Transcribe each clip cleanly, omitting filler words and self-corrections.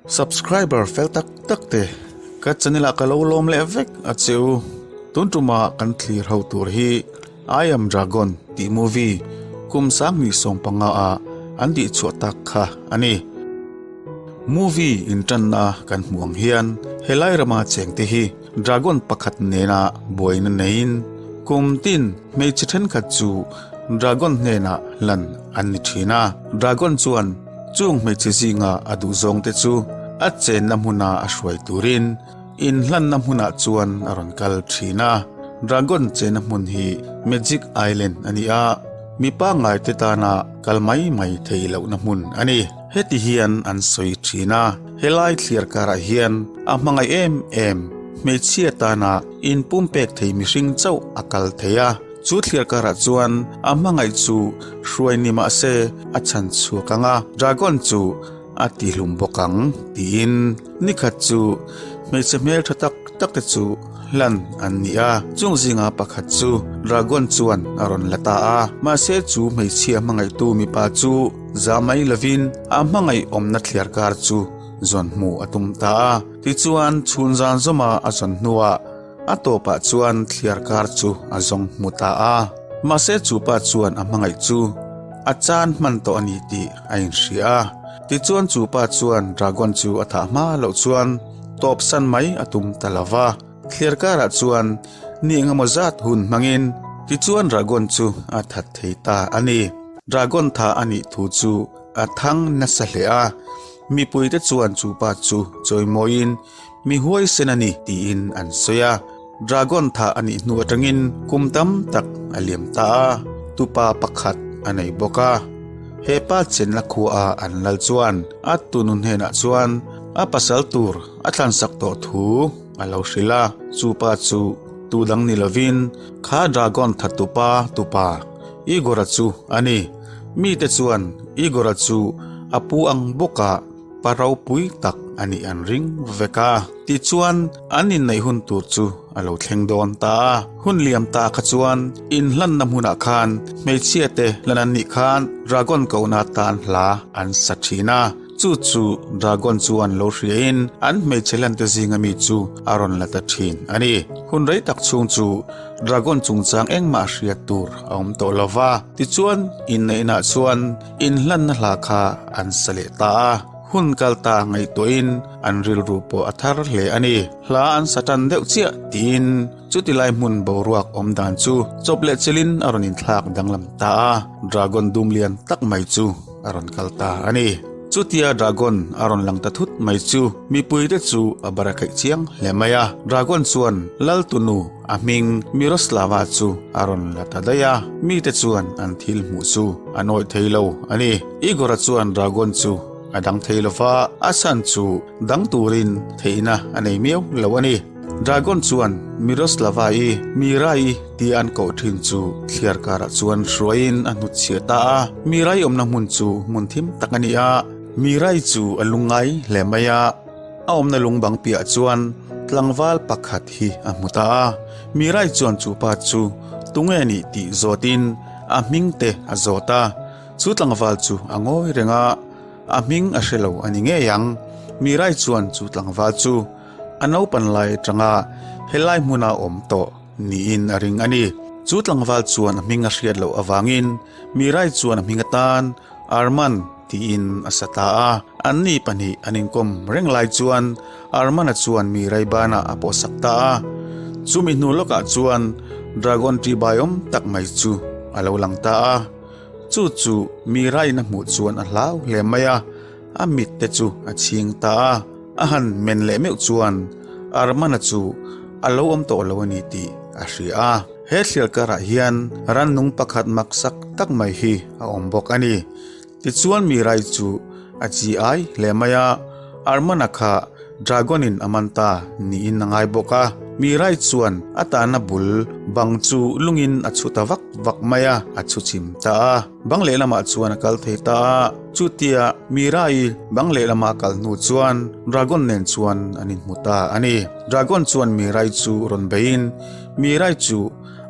Subscriber fel tak tak te ka channel ah ka lo lawm leh vek a che u. Tun tuma kan thlir ho tur hi I am Dragon tih movie kum 2015 ah an tih chhuah tak kha a ni. Movie intanna kan hmuh ang hian helai rama chengte hi Dragon pakhat nena buaina neiin kum tin hmeichhe thenkhat chu Dragon hnenah lan an ni thin a. Dragon chuan chung hmeichhe zinga a duhzawngte chu a chenna hmuna a hruai turin inhlanna hmunah chuan a rawn kal thin a. Dragon chenna hmun hi Magic Island a ni a, mi pangngaite tana kal mai mai theih lohna hmun a ni. Heti hian an sawi thin a, helai thliar karah hian a hmangaih em em, hmeichhia tana inpumpek thei mihring chauh a kal thei a, chu thliar karah chuan a hmangaih chu hruai ni mah se a chhan chhuak ang a, dragon chu a tihlum bawk ang tiin nikhat chu hmeichhe hmeltha tak tak te chu hlan an ni a, chung zinga pakhat chu dragon chuan a rawn la ta a, mahse chu hmeichhia hmangaihtu mipa chu Za mai lovin a hmangaih awmna thliar kar chu zawn hmuh a tum ta a. Tichuan, chhun zan zawma a zawn hnuah a tawpah chuan thliar kar chu a zawng hmu ta a. Mahse chu pa chuan a hmangaih chu a chan hman tawh a ni tih a inhria a. Tichuan chu pa chuan dragon chu a thah hma loh chuan tawp san mai a tum ta lo va. Thliar karah chuan ni engemaw zat hun hmangin tichuan dragon chu a that thei ta a ni. Dragon tha a nih thu chu a thang nasa hle a, mipuite chuan chu pa chu chawimawiin mi huaisen a ni tiin an sawi a. Dragon tha a nih hnu atangin kum tam tak a liam ta a, tupa pakhat a nei bawk a. He pa chenna khua an lal chuan a tunu hnenah chuan a pasal tur a thlansak tawh thu a lo hrilh a, chu pa chu tu dang ni lovin kha Dragon thattupa tupa Igor-a chu a ni. Mite chuan Igor-a chu a pu ang bawka pa ropui tak a nih an ring vek a. Tichuan, an inneih hun tur chu a lo thleng dawn ta a. Hun liam ta kha chuan inhlanna hmunah khan hmeichhiate lan an nih khan Dragon kohna tan hla an sa thin a. Chu chu Dragon chuan lo hriain an hmeichhe lante zinga mi chu a rawn la ta thin a ni. Hun rei tak chhung chu Dragon chungchang engmah hriat tur a awm tawh lo va, tichuan inneihnaah chuan inhlanna hla kha an sa leh ta a, hun kal ta ngaihtuahin an rilru pawh a thar hle a ni. Hla an sa tan deuh chiah tiin chuti lai hmun boruak awm dan chu chawp leh chelin a rawn inthlak danglam ta a, Dragon dum lian tak mai chu a rawn kal ta a ni. Chutia Dragon a rawn lang ta thut mai chu mipuite chu a bara khaih chiang hle mai a, Dragon chuan Laltunu A hming Miroslava chu a rawn la ta daih a, mite chuan an thil hmuh chu an awih thei lo a ni. Igor-a chuan Dragon chu a dang thei lo va, a chhan chu dang turin theihna a nei miau lo a ni. Dragon chuan Miroslava-i Mirai tia an koh thin chu thliar karah chuan hruaiin a hnutchhiah ta a. Mirai awmna hmun chu hmun thim tak a ni a, Mirai chu a lungngai hle mai a. A awmna lung bang piah chuan tlangval pakhat hi a hmu ta a, Mirai chuan chu pa chu tunge nih tih zawtin a hming te a zawt a, chu tlangval chu a ngawi reng a, a hming a hre lo a ni ngei ang. Mirai chuan chu tlangval chu a naupan lai atanga helai hmuna awm tawh niin a ring a ni. Chu tlangval chuan a hming a hriat loh avangin Mirai chuan a hming atan Arman tiin a sa ta a. Anni pahnih an inkawm reng lai chuan Armana chuan mi Raibana a pawhsak ta a. Chumi hnu lawkah chuan Dragon ṭihbaiawm tak mai chu a lo lang ta a. Chu chu mi Rain a hmuh chuan a hlau hle mai a, a mit te chu a chhing ta a. A han men leh meuh chuan Armana chu a lo awm tawh lo a ni tih a hria a. He thliar karah hian rannung pakhat maksak tak mai hi a awm bawk a ni. Tichuan Mirai chu a chi ai hle mai a, Armana kha Dragon in a man ta niin a ngai bawk a. Mirai chuan a tahna bul bang chu lungin a chhu ta vak vak mai a, a chhu chim ta a. Bang lehlamah chuan a kal thei ta a, chutia Mirai bang lehlama a kal hnu chuan Dragon nen chuan an inhmu ta a ni. Dragon chuan Mirai chu rawn beiin Mirai chu.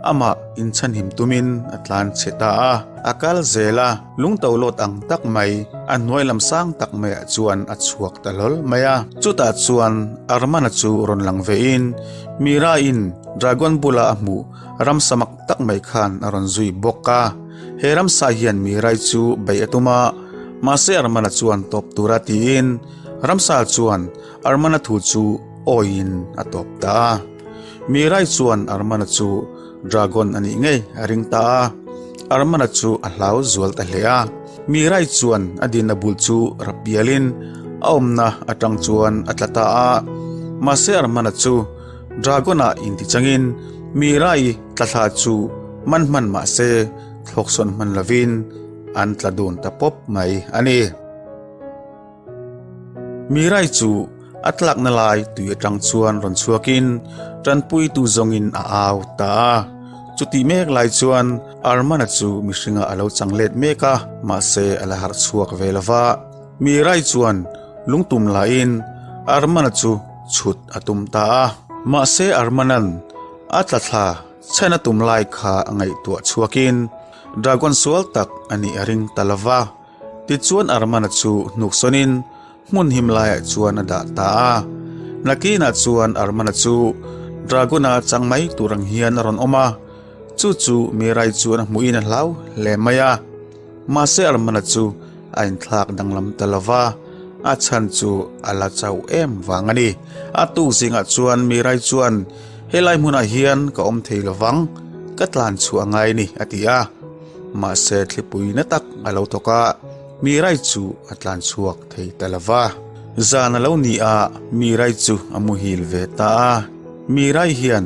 Amah inchhanhim tumin a tlan chhe ta a, a kal zel a, lungtolawt ang tak mai, a hnuai lam sang tak maiah chuan a chhuak ta hlawl mai a. Chutah chuan Armana chu rawn lang vein Mira-in Dragon bula a hmuh ramsa mak tak mai khan a rawn zui bawk a. He ramsa hian Mirai chu beih a tum a, mahse Armana chuan tawp tura tiin ramsa chuan Armana thu chu awiin a tawp ta a. Mirai chuan Armana chu Dragon a nih ngei a ring ta a, Armana chu a hlau zual ta hle a. Mirai chuan a dinna bul chu rap pialin a awmna atang chuan a tla ta a. Mahse Armana chu Dragon-ah intichangin Mirai tla thla chu man hman mahse thlawksawn hman lovin an tla dun ta pawp mai a ni. Mirai chu a tlakna lai tui atang chuan rawn chhuakin tanpuitu zawngin a au ta a. Chutih mek lai chuan Armana chu mihringah a lo chang let mek a, mahse a la harh chhuak ve lo va. Mirai chuan lungtum lahin Armana chu chhut a tum ta a. Mahse Armanan a tla thla chhan a tum lai kha a ngaihtuah chhuakin Dragon sual tak a nih a ring ta lo va. Tichuan Armana chu hnuksawnin hmun him laiah chuan a dah ta a. Nakinah chuan Armana chu Dragona chang mai tur ang hian a rawn awm a, chu chu Mirai chuan a hmuhin a hlau hle mai a. Mahse Armana chu a inthlak danglam ta lo va, a chhan chu a la chauh em vang a ni. A tuk zingah chuan Mirai chuan, Helai hmunah hian ka awm thei lo vang, ka tlan chhuah a ngai a ni, a ti a. Mahse thlipui na tak a lo thawk a, Mirai chu a tlan chhuak thei ta lo va. Zan a lo ni a, Mirai chu a muhil ve ta a. Mirai hian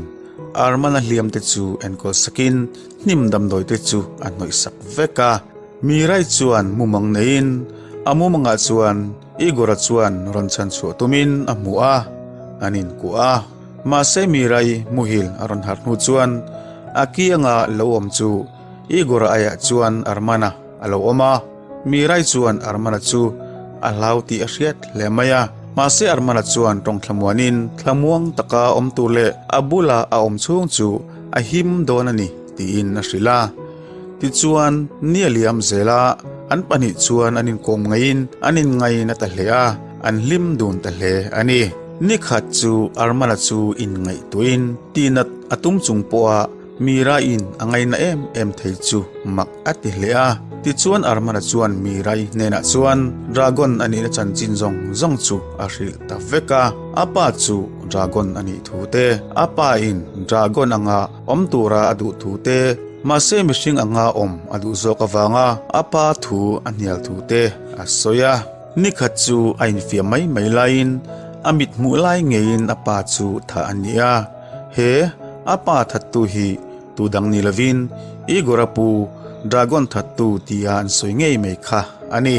Armana hliam te chu enkawl sakin hnim damdawi te chu a hnawih sak vek a. Mirai chuan mumang neiin a mumangah chuan Igor-a chuan rawn chhan chhuah tumin a hmu a, an inkuah a. Mahse Mirai muhil a rawn harh hnu chuan a kianga lo awm chu Igor-a aiah chuan Armana a lo awm a. Mirai chuan Armana chu a hlau tih a hriat hle mai a. Mahse Armana chuan tawng thlamuanin thlamuang taka awm tur leh a bula a awm chhung chu a him dawn a ni tiin a hrilh a. Tichuan ni a liam zel a, an pahnih chuan an inkawm ngaiin an inngaina ta hle a, an hlim dun ta hle a ni. Nikhat chu Armana chu inngaihtuahin tihnat a tum chung pawha Mira-in a ngaina em em thei chu mak a ti hle a. Tichuan Armana chuan Mira-i hnenah chuan Dragon a nihna chanchin zawng zawng chu a hrilh ta vek a. A pa chu Dragon a nih thu te, a pa-in Dragon anga awm tura a duh thu te, mahse mihring anga awm a duh zawk avanga a pa thu a hnial thu te a sawi a. Nikhat chu a infiam mai mai laiin a mit hmuh lai ngeiin a pa chu thah a ni a, he a pa thattu hi tu dang ni lovin Igor-a pu Dragon thattu tia an sawi ngei mai kha a ni.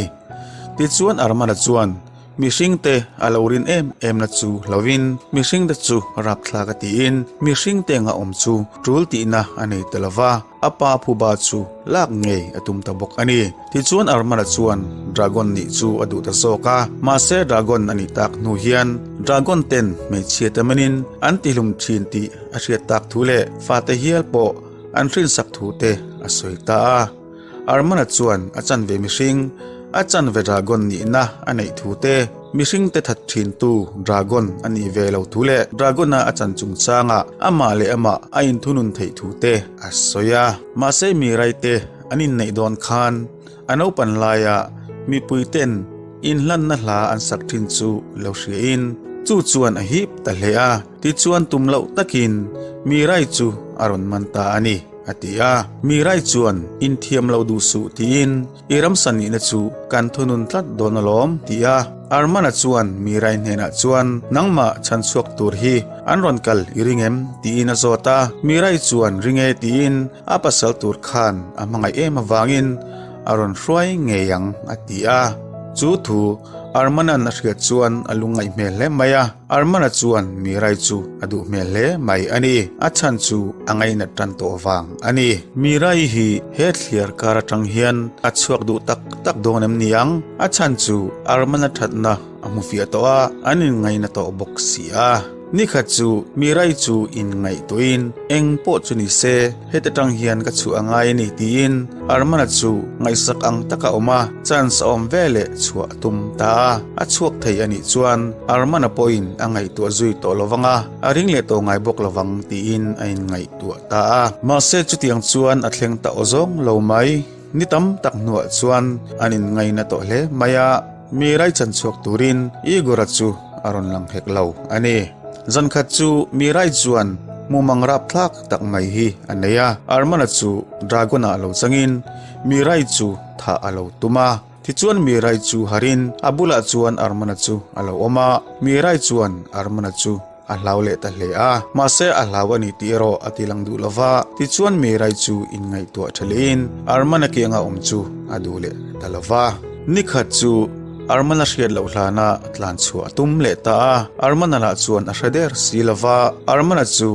Tichuan Armand-a chuan Mihringte a lo rin em em na chu hlovin mihringte chu rapthlak a tiin mihringte anga awm chu tul tihna a nei ta lova, a pa phuba chu lak ngei a tum ta bawk a ni. Tichuan Armana chuan Dragon nih chu a duh ta zawk a, mahse Dragon a nih tak hnu hian Dragon ten hmeichhia te manin an tihlum thin tih a hriat tak thu leh fate hial pawh an hrinsak thu te a sawi ta a. Armana chuan a chanve mihring, a chanve dragon nihna a neih thu te, mihringte that thintu dragon a nih ve lo thu leh dragon-a a chan chungchangah amah leh amah a inthunun theih thu te a sawi a. Mahse Mirai-te an inneih dawn khan a naupan laia mipuiten inhlanna hla an sak thin chu lo hriain chu chuan a hip ta hle a, tichuan tum loh takin Mirai chu a rawn man ta a ni. A ti a, Mirai chuan inthiam lo duh suh tiin i ramsa nihna chu kan thunun tlat dawn alawm ti a. Armana chuan Mirai hnenah chuan nangmah chhan chhuak tur hi an rawn kal i ring em tiin a zawt a, Mirai chuan ring e tiin a pasal tur khan a hmangaih em avangin a rawn hruai ngei ang a ti a. Chu thu Armanan a hriat chuan a lungngaih hmel hle mai a. Armana chuan Mirai chu a duh hmel hle mai a ni. A chhan chu a ngainat tan tawh vang a ni. Mirai hi he thliar kar atang hian a chhuak duh tak tak dawn em ni ang? A chhan chu Armana thatna a. hmu fiah tawh a, an inngaina tawh bawk si a. Nikhat chu Mirai chu inngaihtuahin eng pawh chu ni se heta tang hian ka chhuah a ngai a ni tiin Armana chu ngaihsak ang taka awm a, chance a awm ve leh chhuah a tum ta a. A chhuak thei a nih chuan Armana pawhin a ngaihtuah zui tawh lo vang a, a ring leh tawh ngai bawk lo vang tiin a inngaihtuah ta a. Mahse chutiang chuan a thleng ta aw zawng lo mai. Ni tam tak hnuah chuan an inngaina tawh hle mai a. Mi raichan chhuak turin Igor-a chu a rawn lang hek lo a ni. Zankhat chu mi rai chuan mumang rapthlak tak mai hi a nei a, Arman-a chu Dragon-ah lo changin mi rai chu thah a lo tum a. Tichuan mi rai chu harin a bulah chuan Arman-a chu a lo awm a, mi rai chuan Arman-a chu A hlau leh ta hle a, mahse a hlau a ni tih erawh a ti lang duh lo va. Tichuan Mirai chu inngaihtuah tha lehin Armana kianga awm chu a duh leh ta lo va. Nikhat chu Armana hriat loh hlana tlan chhuah a tum leh ta a, Armana lah chuan a hre der si lo va. Armana chu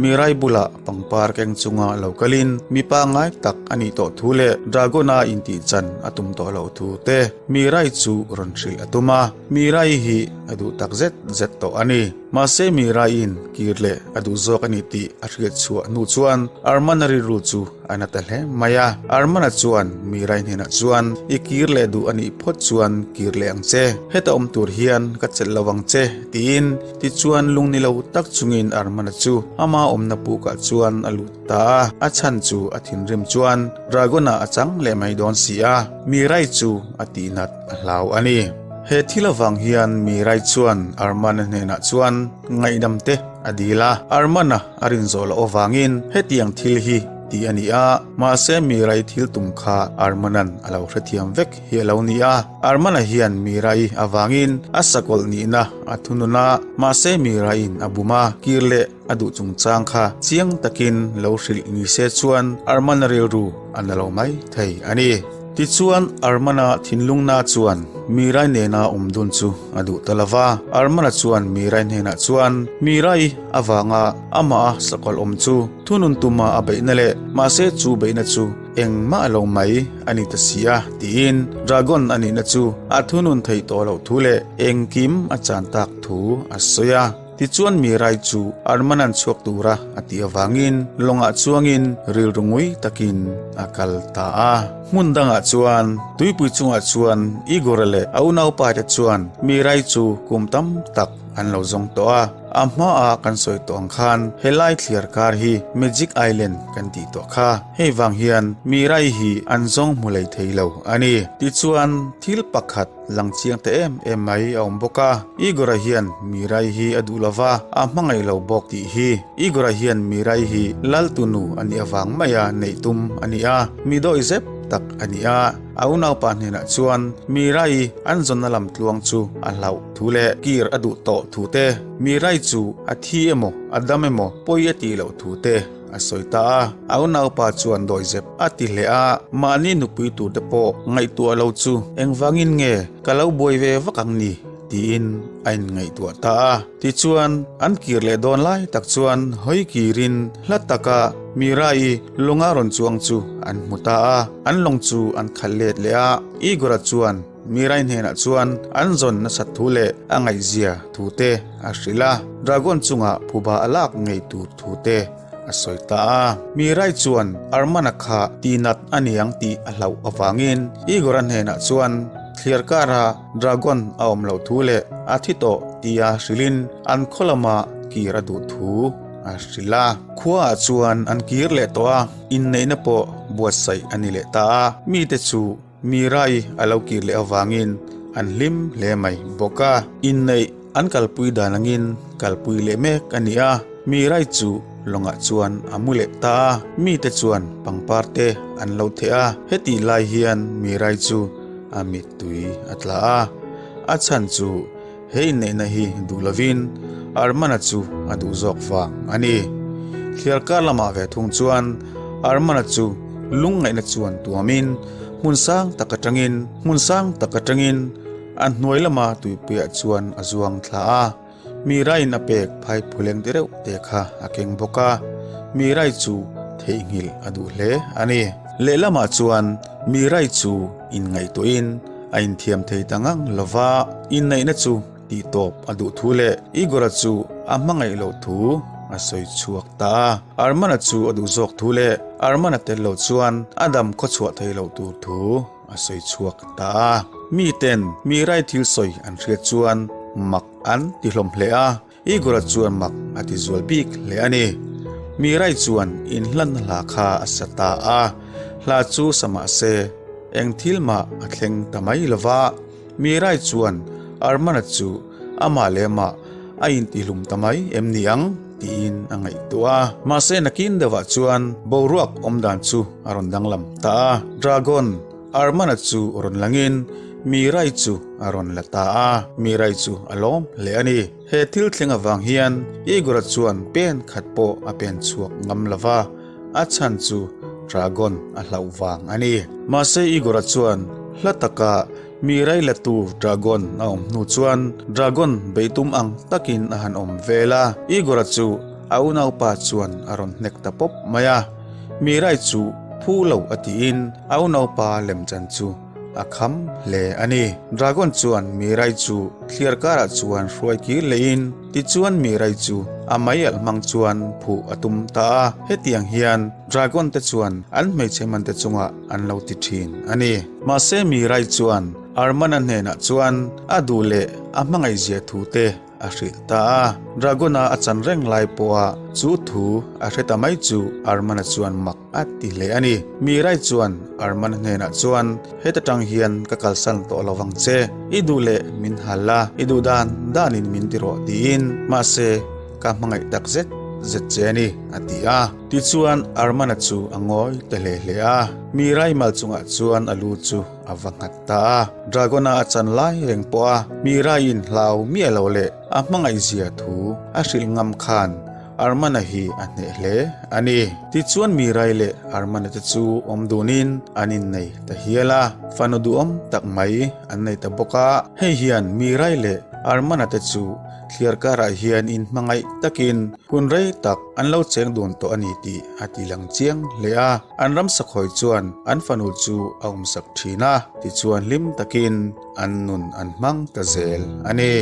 Mirai bulah pangpar keng chunga lo kalin mipa ngai tak a nih tawh thu leh Dragona intih chan a tum tawh loh thu te Mirai chu rawn hrilh a tum a. Mirai hi a duh tak zet zet tawh a ni. Mahse Miraiin kir leh a duh zawk a ni tih a hriat chhuah hnu chuan Armana rilru chu a na ta hle mai a. Armana chuan Mirai hnenah chuan, I kir leh duh a nih phawt chuan kir leh ang che. Heta awm tur hian ka chelh lo ang che, tiin tichuan lung ni lo tak chungin Armana chu ama awmna pukah chuan a lut ta a. A chhan chu a thinrim chuan Dragon-a a chang leh mai dawn si a, Mirai chu a tihnat a hlau a ni. He thil avang hian Mirai chuan Arman-a hnenah chuan ngaihdam te a dil a, Arman-a a rin zawh loh avangin hetiang thil hi ti a ni a, mahse Mirai thil tum kha Arman-a'n a lo hrethiam vek hi a lo ni a. Arman-a hian Mirai avangin a sakawlh nihna a thunun a, mahse Miraiin a bum a, kir leh a duh chungchang kha chiang takin lo hrilh ni se chuan Arman-a rilru a na lo mai thei a ni. Tichuan, Arman-a thinlungna chuan Mirai nena awm dun chu a duh ta lo va. Arman-a chuan Mirai hnenah chuan Mirai avanga amah a sakawlh awm chu thunun tuma a beihna leh mahse chu beihna chu engmah lo mai a ni ta si a tiin Dragon a nihna chu a thunun theih tawh loh thu leh engkim a chan tak thu a sawi a. Tichuan Mirai chu Armanan chhuak tura a tih avangin lawngah chuangin rilru ngui takin a kal ta a. Hmun dangah chuan tuipui chungah chuan Igor-a leh a unaupa te chuan Mirai chu kum tam tak an lo zawng tawh a. A hmaah kan sawi tawh ang khan helai thliar kar hi Magic Island kan tih tawh kha. Hei vang hian Mirai hi an zawng hmu lei thei lo a ni. Tichuan thil pakhat Lang chiang ta em em mai a awm bawk a, Igor-a hian Mirai hi a duh lova, a hmangaih lo bawk tih hi. Igor-a hian Mirai hi lal tunu a nih avang maia neih tum a ni a, mi dawih zep tak a ni a. A unaupa hnenah chuan Mirai an zawnna lam tluang chu a hlauh thu leh kir a duh tawh thu te, Mirai chu a thi emaw a dam emaw pawi a tih loh thu te, A sawi ta a, a unaupa chuan dawihzep a ti hle a, mahni nupui tur te pawh ngaihtuah lo chu engvangin nge ka lo buai ve vak ang ni tiin a inngaihtuah ta a. Tichuan, an kir leh dawn lai tak chuan hawi kirin hla taka Mira-i lunga rawn chuang chu an hmu ta a, an lawng chu an khalh let leh a, Igor-a chuan Mirai hnenah chuan an zawn nasat thu leh a ngaihzia thu te a hrilh a, Dragon chungah phuba a lak ngei tur thu te a sawi ta a. Mirai chuan Armana kha tihnat a niang tih a hlauh avangin Igor-a hnenah chuan thliar kara Dragon a awm loh thu leh a thi tawh tia hrilhin an khaw lama kir a duh thu a hrilh a. Khuaah chuan an kir leh tawh a, inneihna pawh buatsaih a ni leh ta a, mite chu Mirai a lo kir leh avangin an hlim hle mai bawk a. Inneih an kalpui dan angin kalpui leh mek a ni a, Mirai chu lawngah chuan a mu leh ta a, mite chuan pangpar te an lo theh a, hetih lai hian Mirai chu a mittui a tla a, a chhan chu he inneihna hi duh lovin Armana chu a duh zawk vang a ni. Thliar kar lamah ve thung chuan Armana chu lungngaihna chuan tuamin hmun sang tak atangin hmun sang tak atangin a hnuai lama tuipuiah chuan a zuang thla a. Miraiin a pek phai phuleng te reuh te kha a keng bawk a, Mirai chu theihnghilh a duh hle a ni. Lehlamah chuan Mirai chu inngaihtuahin. a inthiam thei ta ngang lo va, inneihna chu tihtawp a duh thu leh Igor-a chu a hmangaih loh thu a sawi chhuak ta a. Arman-a chu a duh zawk thu leh Arman-a tel lo chuan a dam khawchhuah thei loh tur thu a sawi chhuak ta a. Miten mi rai thil sawi an hriat chuan mak an ti hlawm hle a. Igor-a chuan mak a ti zual bik hle a ni. Mirai chuan inhlanna hla kha a sa ta a, hla chu sa mah se eng thil mah a thleng ta mai lo va. Mirai chuan Arman-a chu amah leh amah a intihlum ta mai em ni ang tiin a ngaihtuah a. Mahse nakin deuhah chuan boruak awmdan chu a rawn danglam ta a, Dragon Arman-a chu rawn langin Mirai chu a rawn la ta a, Mirai chu a lawm hle a ni. He thil thleng avang hian Igor-a chuan pen khat pawh a pen chhuak ngam lo va, a chhan chu Dragon a hlauh vang a ni. Mahse Igor-a chuan hla taka mi rai la tu Dragon a awm hnu chuan Dragon bei tum ang takin a han awm vel a, Igor-a chu a unaupa chuan a rawn hnek ta pawp mai a. Mi rai chu phu lo a tiin a unaupa lemchan chu A kham hle a ni. Dragon chuan Mirai chu thliar karah chuan hruai kir leiin tichuan Mirai chu a mei alh hmang chuan phuh a tum ta a. Hetiang hian Dragon te chuan an hmeichhe man te chungah an lo ti thin a ni. Mahse Mirai chuan Armana hnenah chuan a duh leh a hmangaihzia thu te a hrilh ta a. Dragon-a a chan reng lai pawha chu thu a hre ta mai chu Armana chuan mak a ti hle a ni. Mirai chuan Arman hnenah chuan, Heta tang hian ka kalsan tawh lo vang che, i duh leh min hal la, i duh dan danin min ti rawh tiin, mahse ka hmangaih tak zet zet che a ni, a ti a. Tichuan Armana chu a ngawi ta hle hle a, Mirai mal chungah chuan a lu chu a va nghat ta a. Dragona a chan lai reng pawh a, Miraiin hlau miah lo leh a hmangaih zia thu a hrilh ngam khan Armana hi a hneh hle a ni. Tichuan Mirai leh Armana te chu awm dunin an innei ta hial a, fanu duhawm tak mai an nei ta bawk a. Hei hian Mirai leh Armana te chu thliar karah hian inhmangaih takin hun rei tak an lo cheng dun tawh a ni tih a ti lang chiang hle a. An ram sakhawi chuan an fanu chu a awmsak thin a, tichuan hlim takin an nun an hmang ta zel a ni.